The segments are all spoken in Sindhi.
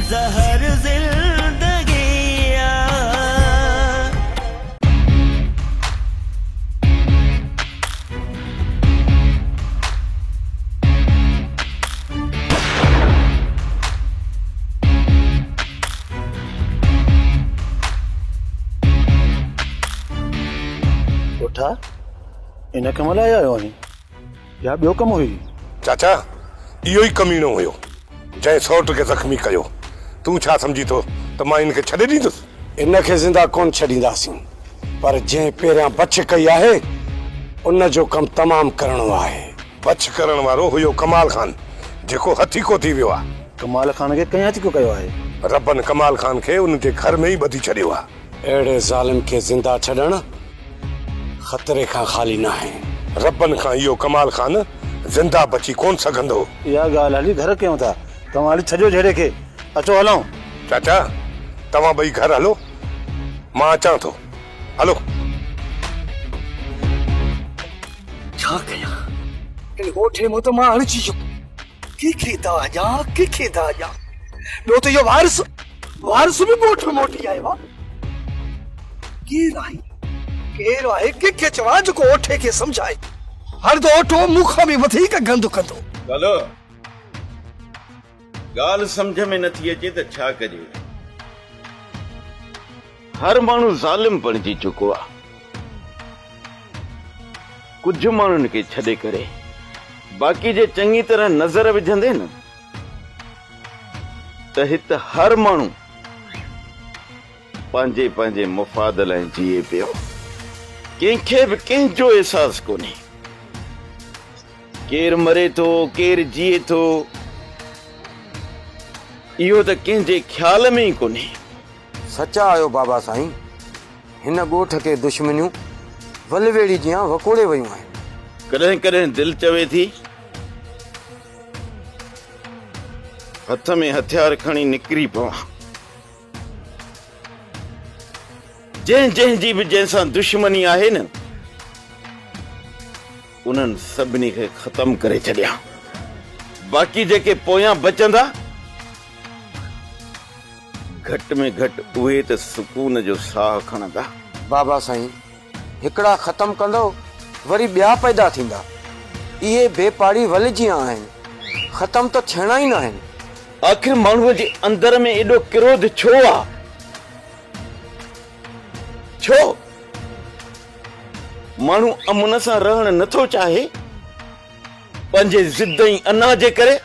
زهر زندگي آ. ڳوٺا ان ڪم لاء آيو آهين يا ٻيو ڪم هئي؟ چاچا اهو ئي ڪميڻو هيو جنهن سئوٽ کي زخمي ڪيو. تون ڇا سمجهين ٿو ته مان هن کي ڇڏي ڏيندس؟ ان کي زنده ڪونه ڇڏينداسين پر جنهن پهريان بڇ ڪئي آهي ان جو ڪم تمام ڪرڻو آهي. بڇ ڪرڻ وارو هيو ڪمال خان جيڪو هٿيڪو ٿي ويو آهي. ڪمال خان کي ڪنهن هٿيڪو ڪيو آهي؟ ربن ڪمال خان کي ان جي گهر ۾ ئي ٻڌي ڇڏيو آهي. اهڙي ظالم کي زنده ڇڏڻ خطري کان خالي ناهي. ربن کان اهو ڪمال خان زنده بچي ڪونه سگهندو. اها ڳالهه هلي گهر ڪيون ٿا. توهان هلي ڇڏيو جهيڙي کي. اچو هلون. چاچا توهان ٻئي گهر هلو مان اچان ٿو. هلو. ڇا ڪيان ان ڳوٺي مان ته مان اڙجي ويم. ڪنهن کي دانهن ڏيان ڪنهن کي دانهن ڏيان. ٻيو ته اهو وارث وارث به ڳوٺ موٽي آيو آ. ڪير آهي ڪير آهي ڪنهن کي چوان جيڪو اوٺي کي سمجهائي. هاڻي ته اوٺو مون کان به وڌيڪ گند ڪندو. ڪالو ڳالهه سمجهه ۾ نٿي اچي ته ڇا ڪجي. هر ماڻهو ظالم بڻجي چڪو آ. ڪجهه ماڻهن کي ڇڏي ڪري باقي جي چڱي طرح نظر وجهندين نه ته هت هر ماڻهو پنهنجي پنهنجي مفاد لاء جيئي پيو. ڪنهن کي به ڪنهن جو احساس ڪونهي. ڪير مري ٿو، ڪير جيئي ٿو، اهو ته ڪنهن جي خيال ۾ ئي ڪونهي. سچا آهيو بابا سائين، هن ڳوٺ کي دشمنيون ول ويڙهي جيان وڪوڙي ويون آهن. ڪڏهن ڪڏهن دل چوي ٿي، هٿ ۾ هٿيار کڻي نڪري پوان. جنهن جنهن جي به جنهن سان دشمني آهي نه، انهن سڀني کي ختم ڪري ڇڏيان. باقي جيڪي پويان بچندا، گهٽ ۾ گهٽ اهي ته سڪون جو ساهه کڻندا. بابا سائين، هڪڙا ختم ڪندؤ، وري ٻيا پيدا ٿيندا. اهي بي پاڙي ول جيان آهن، ختم ته ٿيڻا ئي ناهن. آخر ماڻهوء جي اندر ۾ ايڏو ڪروڌ ڇو آ؟ ڇو؟ ماڻهو امن سان رهڻ نه ٿو چاهي؟ پنهنجي ضد ۽ انا جي ڪري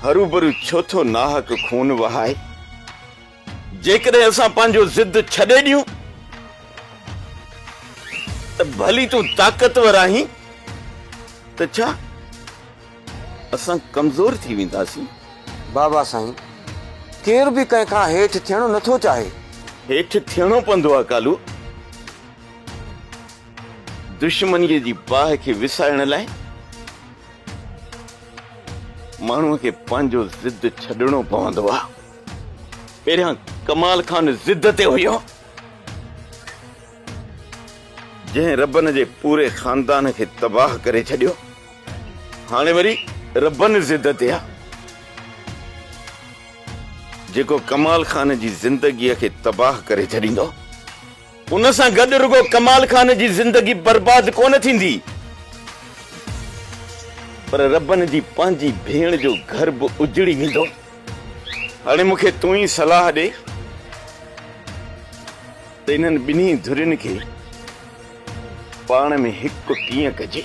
هروڀرو ڇو ٿو ناحق خون وهائي؟ جيڪڏهن اسان پنهنجو ضد ڇڏي ڏيون ته ڀلي تون طاقتور آهين ته ڇا اسان ڪمزور ٿي وينداسين؟ بابا سائين، ڪير به ڪنهن کان هيٺ ٿيڻ نه ٿو چاهي. هيٺ ٿيڻو پوندو آ ڪالو. دشمنيء جي باهه کي وسائڻ لاء ماڻهوء کي پنهنجو ضد ڇڏڻو پوندو آ. پهريان ڪمال خان ضد تي هيو، جنهن ربن جي پوري خاندان کي تباهه ڪري ڇڏيو. هاڻي وري ربن ضد تي آ، جيڪو ڪمال خان جي زندگيء کي تباهه ڪري ڇڏيندو. ان سان گڏ رڳو ڪمال خان جي زندگي برباد ڪونه ٿيندي، پر ربن جي پنهنجي ڀيڻ جو گهر به اجڙي ويندو. هاڻي مون کي تون ئي صلاح ڏي ته انهن ٻنهي ڌرين کي پاڻ ۾ هڪ ڪيئن ڪجي؟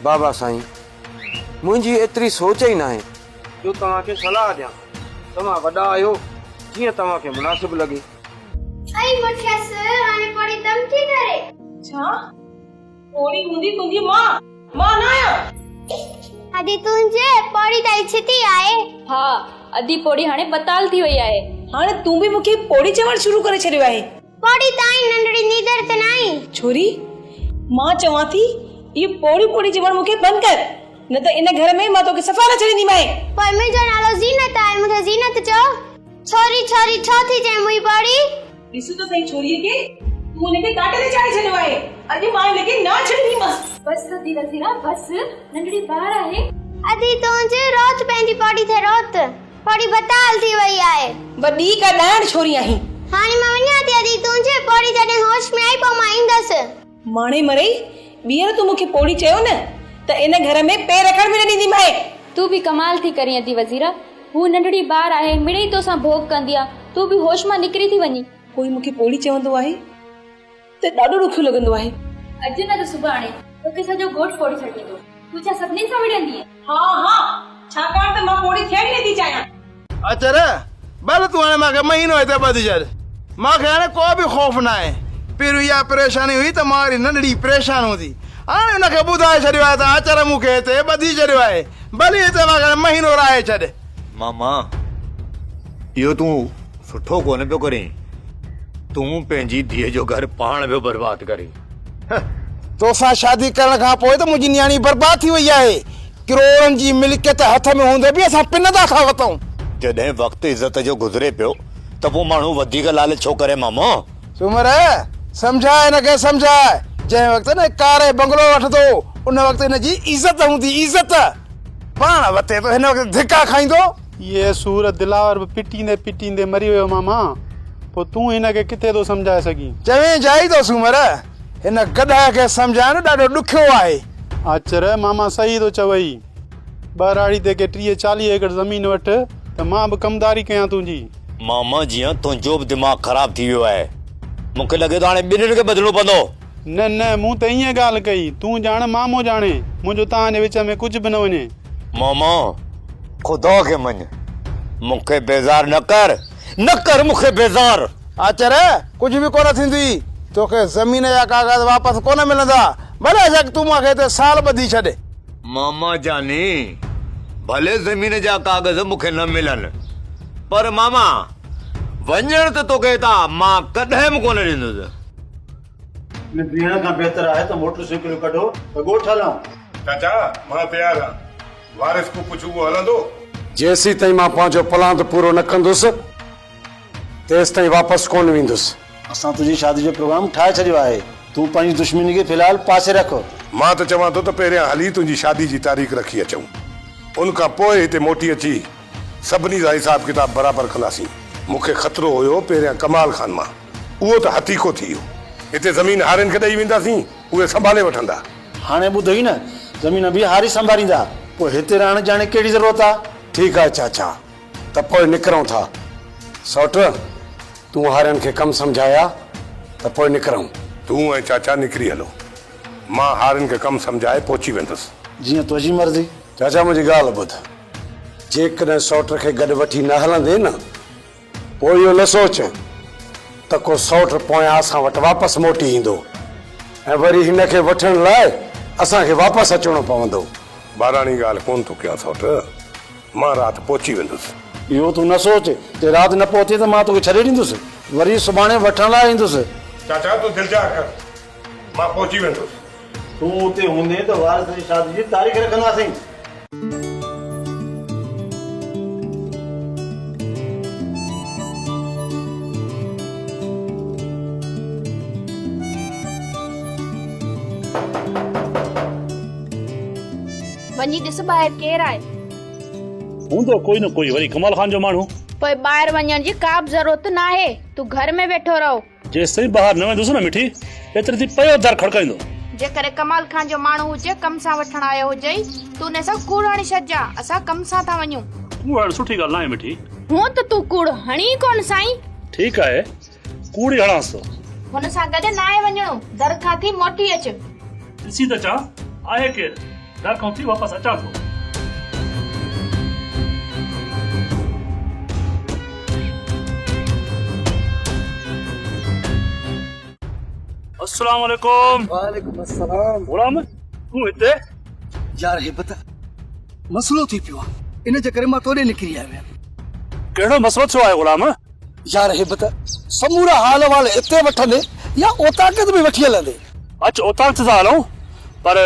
بابا سائين، منهنجي ايتري سوچ ئي ناهي. جو توهان کي صلاح ڏيان. توهان وڏا آهيو، جيئن توهان کي مناسب لڳي. ائي مٺيس، هاڻي پوڙهي دم ٿي ڪري. ڇا؟ پوڙهي هوندي تنهنجي ماء، مان نه آهيان. ادي تنهنجي پوڙهي تائين ڇتي آهي. ها ادي پوڙهي هاڻي بتال ٿي وئي آهي. هاڻي تون به مون کي پوڙهي چوڻ شروع ڪري ڇڏيو آهي. پوڙهي ته آهين ننڍڙي نيدر ته ناهين. ڇوري، مان چوان ٿي اهو پوڙهي پوڙهي چوڻ مون کي بند ڪر، نه ته ان گهر ۾ مان توکي صفا نه ڇڏينديمانء. پوء منهنجو نالو زينت آهي، مون کي زينت چئو. ڇوري ڇوري ڇو ٿي چئين منهن پوڙهي. ڏس ته سهي ڇوريء کي، تون هن کي ڪاٽي تي چاڙهي ڇڏيو آهي. اڄ مان هن کي نه ڇڏينديمانس. بس ادي وزيرا بس، ننڍڙي ٻار آهي. ادي تون چ روت پنهنجي پوڙهي تي روت. پوڙهي بتال ٿي وئي آهي. وڏي ڪا ڏائڻ ڇوري آهين. هاڻي مان وڃان ٿي ادي تون چ پوڙهي جڏهن هوش ۾ آئي پوء مان ايندس. ماڻي مرئي، ٻيهر تون مون کي پوڙهي چيو نه ته ان گهر ۾ پير رکڻ به نه ڏينديمانء. تون به ڪمال ٿي ڪرين ادي وزيرا، هوء ننڍڙي ٻار آهي، مڙئي توسان ڀوڳ ڪندي آ، تون به هوش مان نڪري ٿي وڃين. ڪوئي مون کي پوڙهي چوندو آهي ته ڏاڍو ڏکيو لڳندو آهي. اڄ نه ته سڀاڻي توکي سڄو ڳوٺ پوڙهي سڏيندو. تون ڇا سڀني سان وڙهندينء؟ ها ها، ڇاڪاڻ ته مان پوڙهي ٿيڻ ئي نٿي چاهيان. اچر، ڀل تون هاڻي مان کي مهينو هتي ٻڌي ڇڏ. مان کي هاڻي ڪو به خوف ناهي. پهريون اها پريشاني هئي ته مان واري ننڍڙي پريشان هوندي. هاڻي ان کي ٻڌائي ڇڏيو آهي ته آچر مون کي هتي ٻڌي ڇڏيو آهي. ڀلي هتي مان کي هاڻي مهينو رهائي ڇڏ. ماما، اهو تون سٺو ڪونه پيو ڪرين. تون پنهنجي ڌيء جو گهر پاڻ پيو برباد ڪرين. توسان شادي ڪرڻ کان پوء ته منهنجي نياڻي برباد ٿي وئي آهي. ڪروڙن جي ملڪيت هٿ ۾ هوندي به اسان پنندا ٿا وتون. جڏهن وقت عزت جو گذري پيو ته پوء ماڻهو وڌيڪ لالچ ڇو ڪري مامو؟ سومر، سمجهاء هن کي سمجهاء. جنهن وقت نه ڪار ۽ بنگلو وٺندو ان وقت هن جي عزت هوندي عزت. پاڻ وتي ٿو هن وقت ڌڪا کائيندو. اهي سور دلاور به پٽيندي پٽيندي مري ويو ماما، پوء تون هن کي ڪٿي ٿو سمجهائي سگهين؟ چوين جائي ٿو سومر، هن گڏهه کي سمجهائڻ ڏاڍو ڏکيو آهي. آچر، ماما صحيح ٿو چوئي. ٻهراڙي تي ڪي 30 40 ايڪڙ زمين وٺ ته مان به ڪمداري ڪيان تنهنجي. ماما جيئن تنهنجو به دماغ خراب ٿي ويو آهي. مون کي لڳي ٿو هاڻي ٻنهين کي ٻڌڻو پوندو. نه نه مون ته ائين ڳالهه ڪئي، تون ڄاڻ مامو ڄاڻي، منهنجو توهان جي وچ ۾ ڪجهه به نه وڃي. ماما خدا کي مڃ، مون کي بيزار نه ڪر، نه ڪر مون کي بيزار. آچر، ڪجهه به ڪونه ٿيندي، توکي زمين جا ڪاغذ واپس ڪونه ملندا، ڀلي شڪ تون مان کي هتي سال ٻڌي ڇڏ. ماما جاني، ڀلي زمين جا ڪاغذ مون کي نه ملن، پر ماما وڃڻ ته توکي هتان مان ڪڏهن به ڪونه ڏيندس. ۾ بيهڻ کان بهتر آهي ته موٽر سائيڪلون ڪڍو ته ڳوٺ هلون. چاچا مان تيار آهيان. وارث کان پڇ اهو هلندو؟ جيسيتائين مان پنهنجو پلاند پورو نه ڪندس، تيستائين واپس ڪونه ويندس. اسان تنهنجي شادي جو پروگرام ٺاهي ڇڏيو آهي. تون پنهنجي دشمني کي في الحال پاسي رک. مان ته چوان ٿو ته پهريان هلي تنهنجي شادي جي تاريخ رکي اچون. ان کان پوء هتي موٽي اچي سڀني سان حساب ڪتاب برابر ڪنداسين. مون کي خطرو هيو پهريان ڪمال خان مان. اهو ته هٿيڪو ٿي ويو. هتي زمين هارين کي ڏئي وينداسين، اهي سنڀالي وٺندا. هاڻي ٻڌئي نه، زمين به هاري سنڀاليندا، پوء هتي رهڻ جي هاڻي ڪهڙي ضرورت آ؟ ٺيڪ آهي چاچا، ته پوء نڪرون ٿا. سئوٽ، تون هارين کي ڪم سمجهائي آ ته پوء نڪرون. تون ۽ چاچا نڪري هلو. مان هارين کي ڪم سمجهائي پهچي ويندس. جيئن تنهنجي مرضي. چاچا منهنجي ڳالهه ٻڌ. جيڪڏهن سئوٽ کي گڏ وٺي نه هلندين نه، پوء اهو نه سوچ ته ڪو سئوٽ پويان اسان وٽ واپس موٽي ايندو ۽ وري هن کي وٺڻ لاء اسان کي واپس اچڻو پوندو. ٻاراڻي ڳالهه ڪونه ٿو ڪيان سئوٽ، مان رات پهچي ويندس. اهو تون نه سوچ، جي رات نه پهتين ته مان توکي ڇڏي ڏيندس، وري سڀاڻي وٺڻ لاء ايندس. چاچا تون دلجاء ڪر، مان پهچي ويندس. تون اتي هوندين ته وارث جي شادي جي تاريخ رکنداسين. وڃي ڏس ٻاهر ڪير آهي. هوندو ڪوئي نه ڪوئي وري ڪمال خان جو ماڻهو. پوء ٻاهر وڃڻ جي ڪا به ضرورت ناهي، تون گهر ۾ ويٺو رهو. جيستائين ٻاهر نه ويندس نه مٺي، ايتري ٿي پيو در کڙڪائيندو. جيڪڏهن ڪمال خان جو ماڻهو هجي، ڪم سان وٺڻ آيو هجئي، تون ان سان ڪوڙ هڻي ڇڏجان، اسان ڪم سان ٿا وڃون. ڪوڙ هڻڻ سٺي ڳالهه ناهي مٺي. هونء ته تون ڪوڙ هڻين ئي ڪونه سائين. ٺيڪ آهي، ڪوڙ ئي هڻانس ٿو. هن سان گڏ ناهي وڃڻو، در کان ٿي موٽي اچ. ڏسي ته اچان، آهي ڪير؟ در کان ٿي واپس اچان ٿو. السلام عليڪم. وعليڪم السلام. غلام تون هتي؟ يار هيبت مسئلو ٿي پيو آ ان جي ڪري مان توڏي نڪري آيو آهيان. ڪهڙو مسئلو ٿيو آهي غلام؟ يار هيبت سمورا حال احوال اتي وٺندي يا اوطاق تي به وٺي هلندي؟ اچ اوطاق تي ٿا هلون پر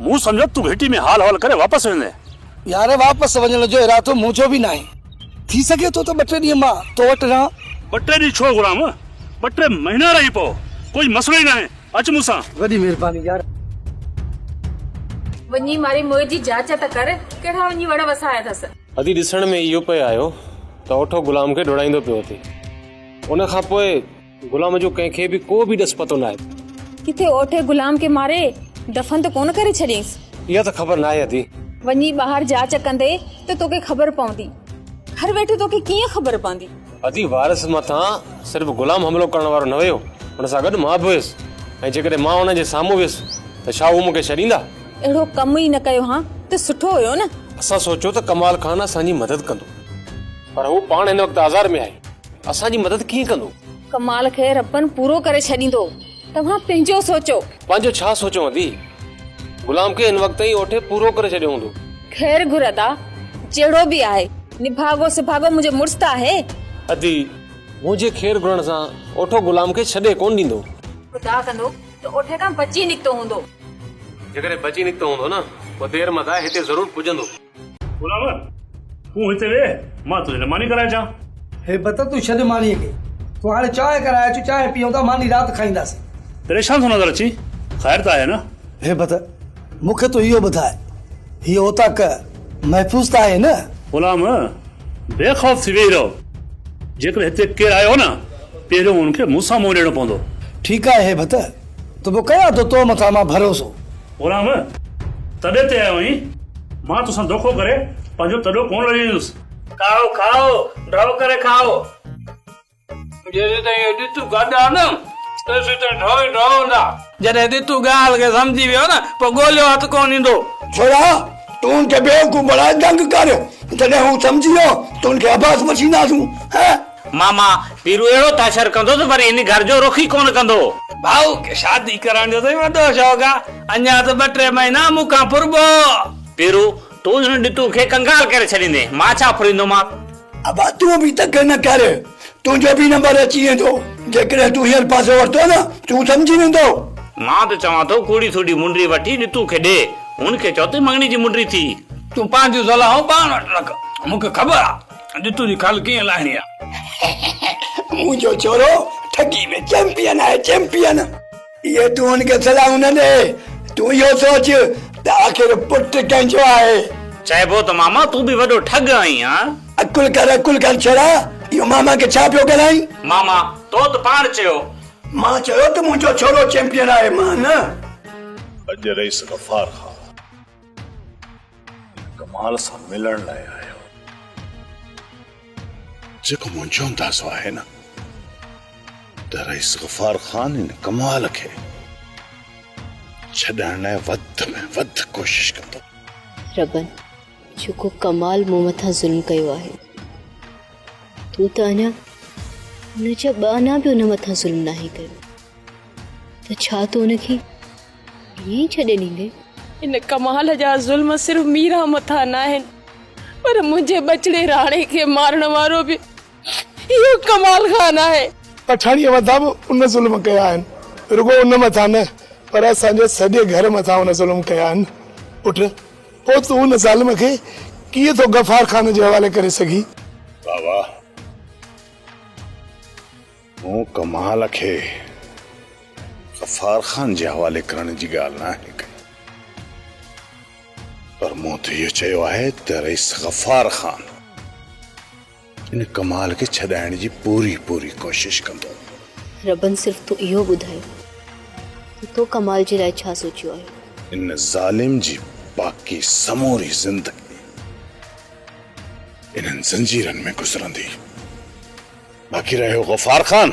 مون سمجهيو تون گهٽي ۾ حال احوال ڪري واپس ويندين. يار واپس وڃڻ جو ارادو منهنجو به ناهي. ٿي سگهي ٿو ته ٻه ٽي ڏينهن مان تو وٽ رهان. ٻه ٽي ڏينهن ڇو غلام ٻه ٽي مهينا رهي پئو ڪوئي مسئلو ئي ناهي اچ مون سان. وڏي مهرباني يار. وڃي ماري موئي جي جاچ ته ڪر، ڪهڙا وڃي وڙ وسايا اٿس. ادي ڏسڻ ۾ اهو پئي آيو ته اوٺو غلام کي ڊوڙائيندو پيو اٿي. ان کان پوء غلام جو ڪنهن کي به ڪو به ڏس پتو ناهي. ڪٿي اوٺي غلام کي ماري دفن ته ڪونه ڪري ڇڏيائينس. اها ته خبر ناهي ادي. وڃي ٻاهر جاچ ڪندي ته توکي خبر پوندي. گهر ويٺي توکي ڪيئن خبر پوندي. ادي وارث مٿان صرف غلام حملو ڪرڻ وارو نه هيو، ان سان گڏ مان به هيس ۽ جيڪڏهن مان انهن جي سامهون ويس ته ڇا هو مون کي ڇڏيندا؟ اهڙو ڪم ئي نه ڪيو هان ته سٺو هيو نه. اسان سوچيو ته ڪمال خان اسان جي مدد ڪندو پر هو پاڻ هن وقت آزار ۾ آهي، اسان جي مدد ڪيئن ڪندو؟ ڪمال کي ربن پورو ڪري ڇڏيندو، توهان پنهنجو سوچو. پنهنجو ڇا سوچيون ادي؟ غلام کي هن وقت تائين اوٺي پورو ڪري ڇڏيو هوندو. خير گهر ادا، جهڙو به آهي، نڀاڳو سڀاڳو منهنجو مڙس ته آهي. ادي، منهنجي خير گهرڻ سان اوٺو غلام کي ڇڏي ڪونه ڏيندو. خدا ڪندو ته اوٺي کان بچي نڪتو هوندو. جيڪڏهن بچي نڪتو هوندو نه، پوء دير مدائي هتي ضرور پڄندو. غلام، تون هتي ويهه، مان تنهنجي لاء ماني ڪرائي اچان. هيبت، تون ڇڏ مانيء کي. تون هاڻي چانهه ڪرائي اچ، چانهه پيئون ٿا، ماني رات کائينداسين. پريشان ٿو نظر اچين، خير ته آهي نه؟ هيبت، مون کي تون اهو ٻڌاء، هيء اوطاق محفوظ ته آهي نه؟ غلام، بي خوف ٿي ويهي رهو. جيڪڏهن هتي ڪير آيو نه، پهريون ان کي مون سان منهن ڏيڻو پوندو. ٺيڪ آهي هيبت، ته پوء ڪيان ٿو تو مٿان مان ڀروسو. غلام، تڏي تي آيو آهين، مان توسان دوکو ڪري پنهنجو تڏو ڪونه لڙيندس. کائو کائو، ڍؤ ڪري کائو. جيسيتائين اهي ڏتو گڏ آ نه، تيسيتائين ڍؤ ئي ڍؤ هوندا. جڏهن ڏتو ڳالهه کي سمجهي ويو نه، پوء ڳوليو هٿ ڪونه ايندو. ڇورا، تون هن کي بيوقوف بڻائي دنگ ڪر، جڏهن هو سمجهي ويو ته هن کي عباس وٺينداسون، هه. ماما، پيرو اهڙو ته حشر ڪندو ته وري هن گهر جو رخ ئي ڪونه ڪندو. ڀائو کي شادي ڪرڻ جو اٿئي وڏو شوق آ، اڃا ته ٻه ٽي مهينا مون کان ڦربو. پيرو، تون هن ڏتو کي ڪنگال ڪري ڇڏيندين، مان ڇا ڦريندومانس؟ ابا تون به تڪڙ نه ڪر، تنهنجو به نمبر اچي ويندو، جيڪڏهن تون هينئر پاسو ورتو نه ته هو سمجهي ويندو. مان ته چوان ٿو ڪوڙي ٿوڙي منڊي وٺي ڏتو کي ڏي، هن کي چئو ته مڱڻي جي منڊي ٿي. تون پنهنجون صلاحون پاڻ وٽ رک، مون کي خبر آ ڏتو جي کل ڪيئن لاهڻي آ. منهنجو ڇورو ٺڳي ۾ چيمپيئن آهي، چيمپيئن. اهي تون هن کي صلاحون نه ڏي، تون اهو سوچ ته آخر پٽ ڪنهن جو آهي. چئبو ته ماما تون به وڏو ٺڳ آهين ها. عقل ڪر عقل ڪر ڇڙا، اهو ماما کي ڇا پيو ڳالهائين. ماما تو ته پاڻ چيو. مان چيو ته منهنجو ڇورو چيمپيئن آهي، مان نه. اڄ رئيس غفار خان هن ڪمال سان ملڻ لاء آيو. جيڪو منهنجو اندازو آهي نه ته رئيس غفار خان ان ڪمال کي ڇڏائڻ لاء وڌ ۾ وڌ ڪوشش ڪندو. ربن جيڪو ڪمال مون مٿان ظلم ڪيو آهي تون ته اڃا ان جا ٻه آنا به ان مٿان ظلم ناهي ڪيو ته ڇا تون ان کي ائين ئي ڇڏي ڏيندين؟ ان ڪمال جا ظلم صرف ميران مٿان ناهن پر منهنجي ٻچڙي راڻي کي مارڻ وارو به اهو ڪمال خان آهي. پٺاڻيء مٿان به ان ظلم ڪيا آهن. رڳو ان مٿان نه پر اسان جي سڄي گهر مٿان ان ظلم ڪيا آهن. پٽ، پوء تون ان ظالم کي ڪيئن ٿو غفار خان جي حوالي ڪري سگهين؟ بابا، مون ڪمال کي غفار خان جي حوالي ڪرڻ جي ڳالهه ناهي ڪئي پر مون ته اهو چيو آهي ته رئيس غفار خان ان ڪمال کي ڇڏائڻ جي پوري پوري ڪوشش ڪندو. ربن صرف تون اهو ٻڌاء ته تو ڪمال جي لاء ڇا سوچيو آهي؟ ان ظالم جي باقي سموري زندگي انهن زنجيرن ۾ گذرندي. باقي رهيو غفار خان،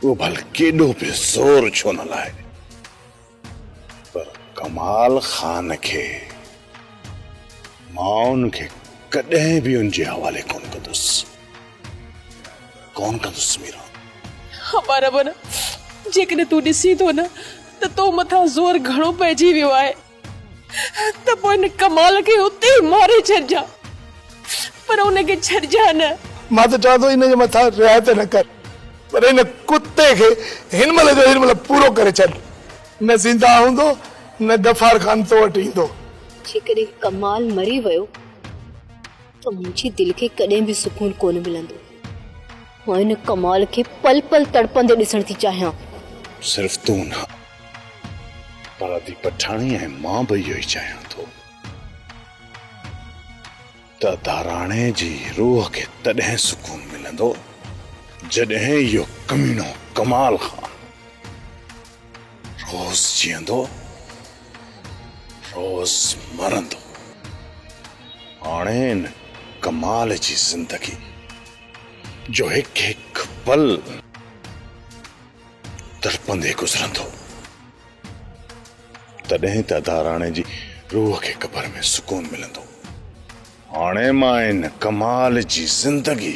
اهو ڀل ڪيڏو به زور ڇو نه لائي، پر ڪمال خان کي مان ان کي ڪڏهن به ان جي حوالي ڪونه ڪندس، ڪونه ڪندس ميران. ها باربر، جيڪڏهن تون ڏسين ٿو نه ته تو مٿان زور گهڻو پئجي ويو آهي. ته پوء ان ڪمال کي اتي ئي ماري ڇڏجان، پر ان کي ڇڏجان نه. مان ته چوان ٿو ان جي مٿان رعايت نه ڪر، پر ان ڪتي کي هن مهل جو هن مهل پورو ڪري ڇڏ. نه زنده هوندو نه غفار خان تو وٽ ايندو. جيڪڏهن ڪمال مري ويو ته منهنجي دل کي ڪڏهن به سڪون ڪونه ملندو. مان ان ڪمال کي پل پل تڙپندي ڏسڻ ٿي چاهيان. صرف تون نه. پر ادي پٺاڻي ۽ مان به اهو ئي چاهيان ٿو ته ادا راڻي جي روح کي تڏهن سڪون ملندو جڏهن اهو ڪميڻو ڪمال خان روز جيئندو روز مرندو. هاڻي ان ڪمال جي زندگي جو هڪ هڪ پل تڙپندي گذرندو. تڏهن ته ادا راڻي جي روح کي قبر ۾ سڪون ملندو. هاڻي مان ان ڪمال جي زندگي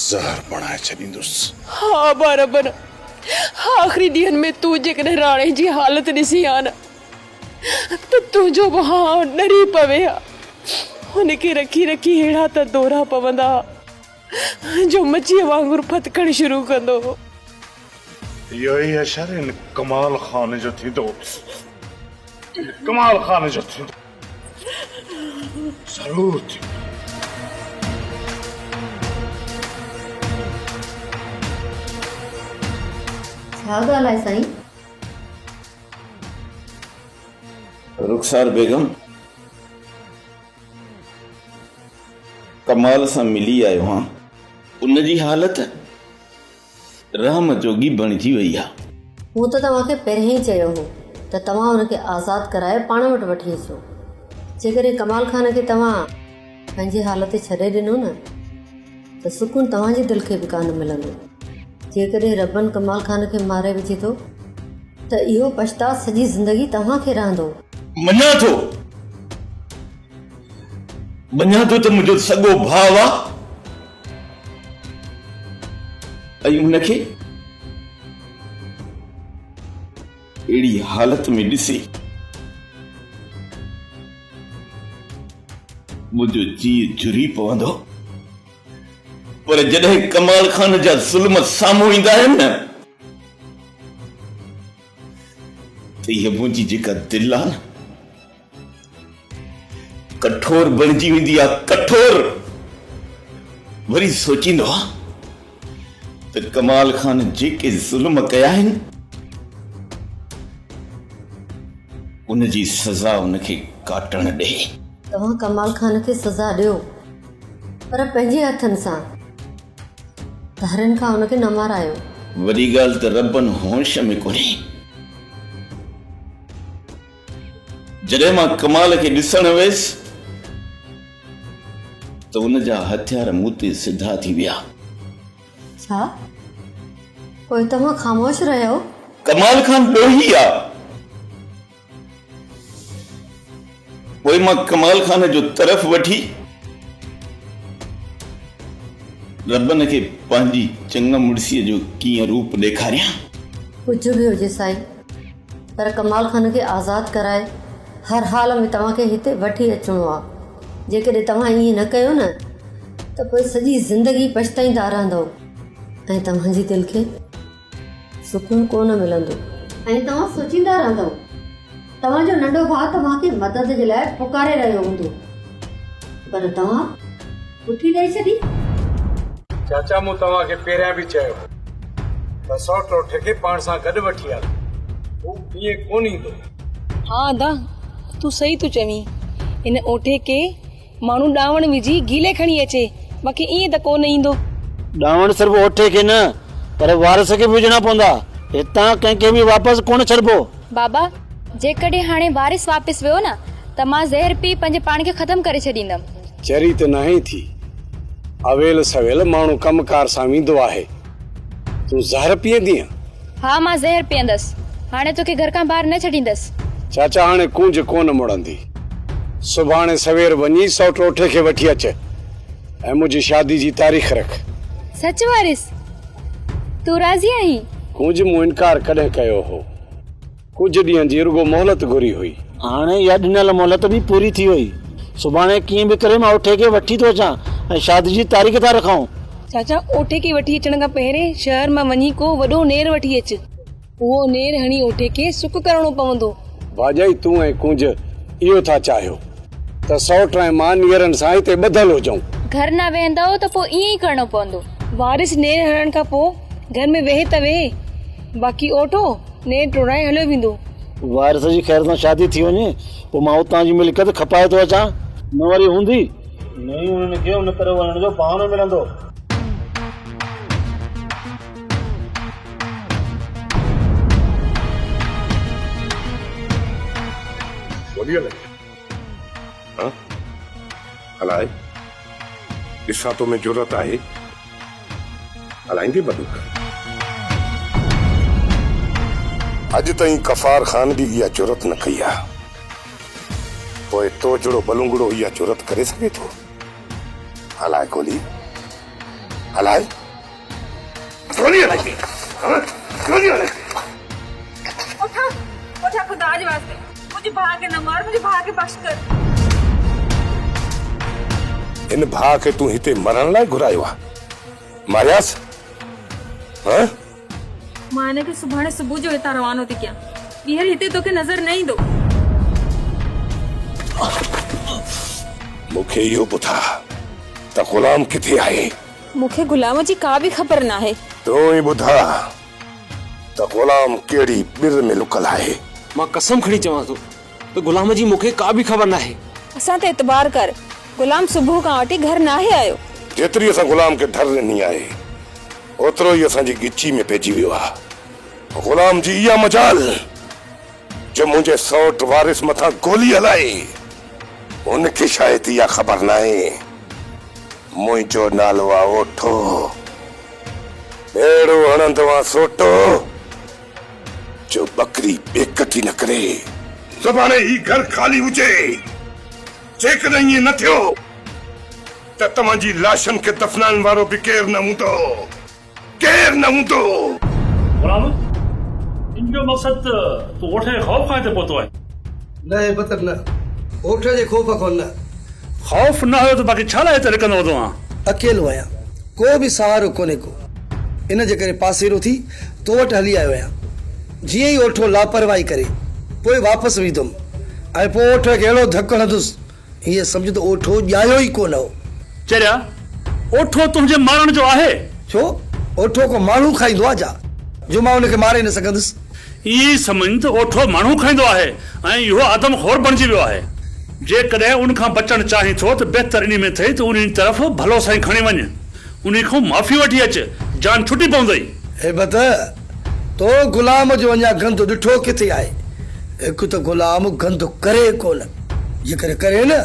زهر بڻائي ڇڏيندس. ها ابا ربن، آخري ڏينهن ۾ تون جيڪڏهن راڻي جي حالت ڏسين ها نه ته تنهنجو به هانء ڏري پوي ها. هن کي رکي رکي اهڙا ته دورا پوندا ها جو مڇيء وانگر ڦٿڪڻ شروع ڪندو هو. اهو ئي حشر هن ڪمال خان جو ٿيندو. هن ڪمال خان جو ٿيندو. ضرور ٿيندو. ڇا ڳالهه آهي سائين؟ رخسار بيگم ڪمال سان ملي آيو هان. ان جي حالت رحم جوڳي بڻجي وئي آ. مون ته توهان کي پهريان ئي چيو هو ته توهان ان کي آزاد ڪرائي پاڻ وٽ وٺي اچو. جيڪڏهن ڪمال خان کي توهان پنهنجي حال تي ڇڏي ڏنو نه ته سڪون توهان جي دل کي به ڪانه ملندو. جيڪڏهن ربن ڪمال خان کي ماري وجهي ٿو ته اهو پڇتاء سڄي زندگي توهان کي رهندو. مڃان ٿو، مڃان ٿو ته منهنجو سڳو ڀاء آ. ۽ ان کي اهڙي حالت ۾ ڏسي منهنجو جيء جهري پوندو پر جڏهن ڪمال خان جا ظلم سامهون ايندا آهن نه ته هيء منهنجي جيڪا دل آهي نه ڪٺور بڻجي ويندي آ ڪٺور. وري سوچيندو آ ته ڪمال خان جيڪي ظلم ڪيا آهن ان جي سزا ان کي ڪاٽڻ ڏي. توهان ڪمال خان کي سزا ڏيو پر پنهنجي هٿن سان. ڌارين کان ان کي نه مارايو. وڏي ڳالهه ته ربن هوش ۾ ڪونهي. جڏهن مان ڪمال کي ڏسڻ ويس ته ان جا هٿيار مون تي سڌا ٿي ويا. ڇا؟ پوء توهان خاموش رهيو؟ ڪمال خان ڏوهي آ. پوء مان ڪمال خان جو طرف وٺي ربن کي پنهنجي چڱ مڙسيء جو ڪيئن روپ ڏيکاريان؟ ڪجهه به هجي سائين، پر ڪمال خان کي آزاد ڪرائي هر حال ۾ توهان کي هتي وٺي اچڻو آ. جيڪڏهن توهان ائين نه ڪيو نه ته پوء سڄي زندگي پڇتائيندا رهندؤ ۽ توهان جي دل کي سڪون ڪو نه ملندو. ۽ توهان سوچيندا رهندؤ. توهان جو ننڍو ڀاء توهان کي مدد جي لاء پڪاري رهيو هوندو پر توهان پٺي ڏئي ڇڏي. چاچا مون توهان کي پهريان به چيو هو ته سئوٽ اٺ کي پاڻ سان گڏ وٺي هل، هو ائين ڪونه ايندو. ها ادا تون صحيح ٿو چوين، ان اوٺي کي ماڻهو ڏانوڻ وجهي گهيلي کڻي اچي، باقي ائين ته ڪونه ايندو. ڏانوڻ صرف اوٺي کي نه پر وارث کي به وجهڻا پوندا. هتان ڪنهن کي به واپس ڪونه ڇڏبو. بابا، جيڪڏهن هاڻي وارث واپس ويو نه ته مان زهر پي پنهنجي پاڻ کي ختم ڪري ڇڏيندم. چري ته ناهين ٿي. اويل سويل ماڻهو ڪم ڪار سان ويندو آهي. تون زهر پيئندينء؟ ها مان زهر پيئندس. هاڻي توکي گهر کان ٻاهر نه ڇڏيندس. چاچا هاڻي ڪونج ڪونه مڙندي. سڀاڻي سوير وڃي سئوٽ اوٺي کي وٺي اچ ۽ منهنجي شادي جي تاريخ رک. سچ وارث؟ تون راضي آهين؟ ڪونج مون انڪار ڪڏهن ڪيو هو. ڪجهه ڏينهن جي رڳو مهلت گهري هئي. هاڻي اها ڏنل مهلت به پوري ٿي وئي. سڀاڻي ڪيئن به ڪري مان اوٺي کي وٺي ٿو اچان ۽ شادي جي تاريخ ٿا رکون. چاچا اوٺي کي وٺي اچڻ کان پهرين شهر مان وڃي ڪو وڏو نير وٺي اچ. اهو نير هڻي اوٺي کي سڪ ڪرڻو پوندو. ڀاڄائي تون ۽ ڪونج اهو ٿا چاهيو ته سئوٽ ۽ مان نيرن سان هتي ٻڌل هجون. گهر نه ويهندؤ ته پوء ائين ئي ڪرڻو پوندو. وارث نير هڻڻ کان پوء گهر ۾ ويهي ته ويهي، باقي اوٺو. نيٺ ٽوڙائي هليو ويندو. وارث جي خير سان شادي ٿي وڃي، پوء مان اتان جي ملڪيت کپائي ٿو اچان. نه وري هوندي، نه ئي انهن کي ان طرف وڃڻ جو بهانو ملندو. گولي هلائي ها هلائي ڏسان تو ۾ جرئت آهي هلائيندين بندوق. اڄ تائين غفار خان به اها جرئت نه ڪئي آ پوء تو جهڙو ٻلونگڙو اها جرئت ڪري سگهي ٿو هلائي گولي هلائي. گولي هلائي گولي هلائي. اٺا اٺا خدا جي واسطي منهنجي ڀاء کي نه مار منهنجي ڀاء کي بخش ڪر. هن ڀاء کي تون هتي مرڻ لاء گهرايو آ مارياس ها. مان هن کي سڀاڻي صبح جو هتان روانو ٿي ڪيان ٻيهر هتي توکي نظر نه ايندو. مون کي اهو ٻڌاء ته غلام ڪٿي آهي؟ مون کي غلام جي ڪا به خبر ناهي. تون ئي ٻڌاء ته غلام ڪهڙي ٻر ۾ لڪل آهي؟ مان قسم کڻي چوان ٿو ته غلام جي مون کي ڪا به خبر ناهي. اسان تي اعتبار ڪر، غلام صبح کان وٺي گهر ناهي آيو. جيتري اسان غلام کي ڍر ڏني آهي، اوترو ئي اسان جي ڳچي ۾ پئجي ويو آهي. غلام جي اها مجال جو منهنجي سئوٽ وارث مٿان گولي هلائي، هن کي شايد اها خبر ناهي منهنجو نالو آ اوٺو، اهڙو هڻندو آن سوٽو جو ٻڪري ٻيڪٽ ئي نه ڪري. سڀاڻي هي گهر خالي هجي، جيڪڏهن ائين نه ٿيو ته توهان جي لاشن کي دفنائڻ وارو به ڪير نه هوندو. ڪير نه هوندو. غلام، ان جو مقصد ته تون اوٺ جي خوف کان هتي پهتو آهين. نه هيبت نه، اوٺ جي خوف کان نه. خوف نه هيو ته باقي ڇا لاء هتي لڪندو وتو آن؟ اڪيلو آهيان، ڪو به سهارو ڪونهي ڪو. ان جي ڪري پاسيرو ٿي تو وٽ هلي آيو آهيان. جيئن ئي اوٺو لاپرواهي ڪري، پوء واپس ويندم ۽ پوء اوٺ کي اهڙو ڌڪ هڻندس ائين سمجهه ته اوٺو ڄايو ئي ڪونه هو. چريا، اوٺو تنهنجي مارڻ جو آهي؟ ڇو؟ اوٺو ڪو ماڻهو کائيندو آ ڇا، جو مان ان کي ماري نه سگهندس؟ ائين ئي سمجهه ته اوٺو ماڻهو کائيندو آهي ۽ اهو آدم خور بڻجي ويو آهي. جيڪڏهن ان کان بچڻ چاهين ٿو ته بهتر انهي ۾ ٿئي ته انهي طرف ڀلو سائين کڻي وڃ. انهي کان معافي وٺي اچ، جان ڇٽي پوندئي. هيبت، تو غلام جو اڃا گند ڏٺو ڪٿي آهي؟ هڪ ته غلام گند ڪري ڪونه، جيڪڏهن ڪري نه،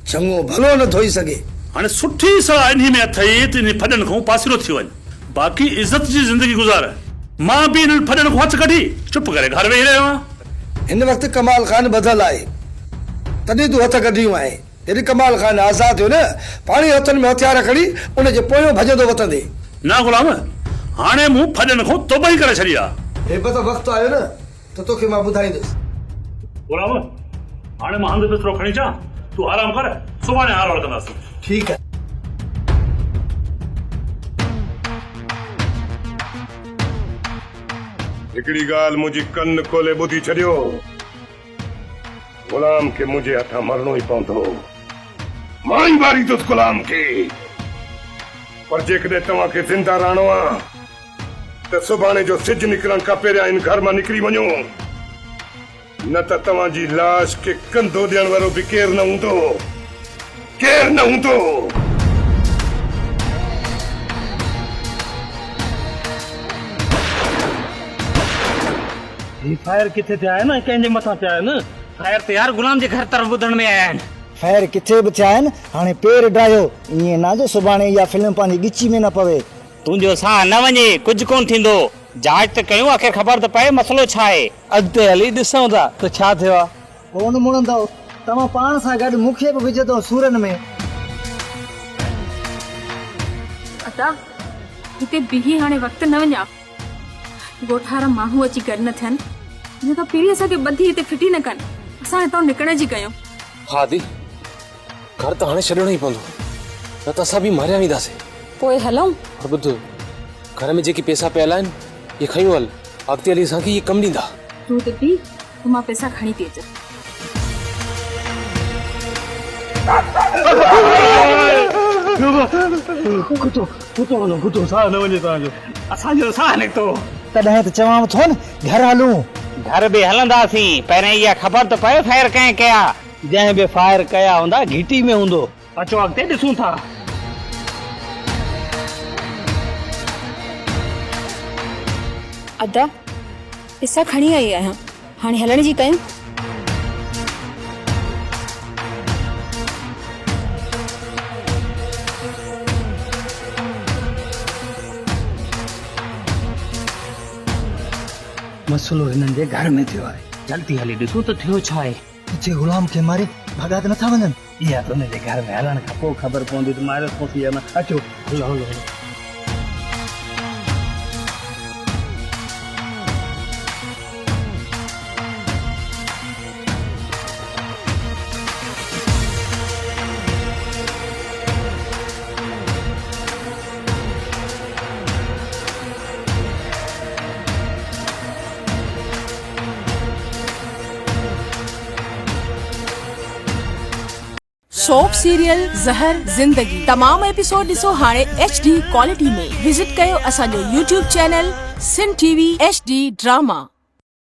چڱو ڀلو نه ڌوئي سگهي. هاڻي سٺي صلاح انهي ۾ اٿئي ته انهي ڦڏن کان پاسيرو ٿي وڃ، باقي عزت جي زندگي گذار. مان به انهن ڦڏن کان هٿ ڪڍي چپ ڪري گهر ويهي رهيو آهيان. هن وقت ڪمال خان ٻڌل آهي، تڏهن تون هٿ ڪڍيون آهين. جڏهن ڪمال خان آزاد ٿيو نه، پاڻهي هٿن ۾ هٿيار کڻي ان جي پويون ڀڄندو وتندي. نه غلام، هاڻي مون ڦڏن کان توبه ئي ڪري ڇڏي آ. هيبت وقت آيو نه ته توکي مان ٻڌائيندس. غلام، هاڻي مان هنڌ بسترو کڻي اچان، تون آرام ڪر، سڀاڻي حال احوال ڪنداسين. ٺيڪ آهي. هڪڙي ڳالهه منهنجي ڪن کولي ٻڌي ڇڏيو. غلام کي منهنجي هٿان مرڻو ئي پوندو. مان ئي ماريندس غلام کي. پر جيڪڏهن توهان کي زنده رهڻو آ ته سڀاڻي جو سج نڪرڻ کان پهريان هن گهر مان نڪري وڃو. نه ته توهان جي لاش کي ڪنڌو ڏيڻ وارو به ڪير نه هوندو. ڪير نه هوندو. هي فائر ڪٿي ٿيا آهن ۽ ڪنهن جي مٿان ٿيا آهن؟ فائر ته يار غلام جي گهر طرف ٻڌڻ ۾ آيا آهن. فائر ڪٿي به ٿيا آهن، هاڻي پير ڊاهيو، ائين نه جو سڀاڻي اها فلم پنهنجي ڳچي ۾ نه پوي. تنهنجو ساهه نه وڃي، ڪجهه ڪونه ٿيندو. جاچ ته ڪيون، آخر خبر ته پئي مسئلو ڇا آهي. اڳتي هلي ڏسون ٿا ته ڇا ٿيو آهي. ڪونه مڙندؤ، توهان پاڻ سان گڏ مون کي به وجهندؤ سورن ۾. ادا، هتي بيهي هاڻي وقت نه وڃاء. ڳوٺ وارا ماڻهو اچي گڏ نه ٿين، ان کان پهرين اسان کي ٻڌي هتي ڦٽي نه ڪن، اسان هتان نڪرڻ جي ڪيون. ها ادي، گهر ته هاڻي ڇڏڻو ئي پوندو، نه ته اسان به ماريا وينداسين. پوء هلون؟ پر ٻڌ، گهر ۾ جيڪي پئسا پيل آهن، اهي کنيون هل، اڳتي هلي اسان کي اهي ڪم ڏيندا. تون هتي بيهه ته مان پئسا کڻي ٿي اچان. ڪتو ڪتو هلو ڪتو ساهه نه وڃي توهان جو. اسان جو ساهه نڪتو. تڏهن ته چوانء ٿو نه گهر هلون. گهر به هلنداسين، پهرين اها خبر ته پئي فائر ڪنهن ڪيا. جنهن به فائر ڪيا هوندا گهٽي ۾ هوندو. اچو اڳتي ڏسون ٿا. ادا، پئسا کڻي آئي آهيان، هاڻي هلڻ جي ڪيون. مسئلو هنن جي گهر ۾ ٿيو آهي. جلدي هلي ڏسون ته ٿيو ڇا آهي. ڪٿي غلام کي ماري ڀڳا ته نٿا وڃن. اها ته هن جي گهر ۾ هلڻ کان پوء خبر پوندي ته ماريو اٿس يا نه. اچو هلو هلو هلو. سوپ سيريل زهر زندگي تمام ايپيسوڊ ڏسو هاڻي ايڇ ڊي ڪوالٽي ۾ وزٽ ڪيو اسان جو YouTube channel Sindh T V H D drama.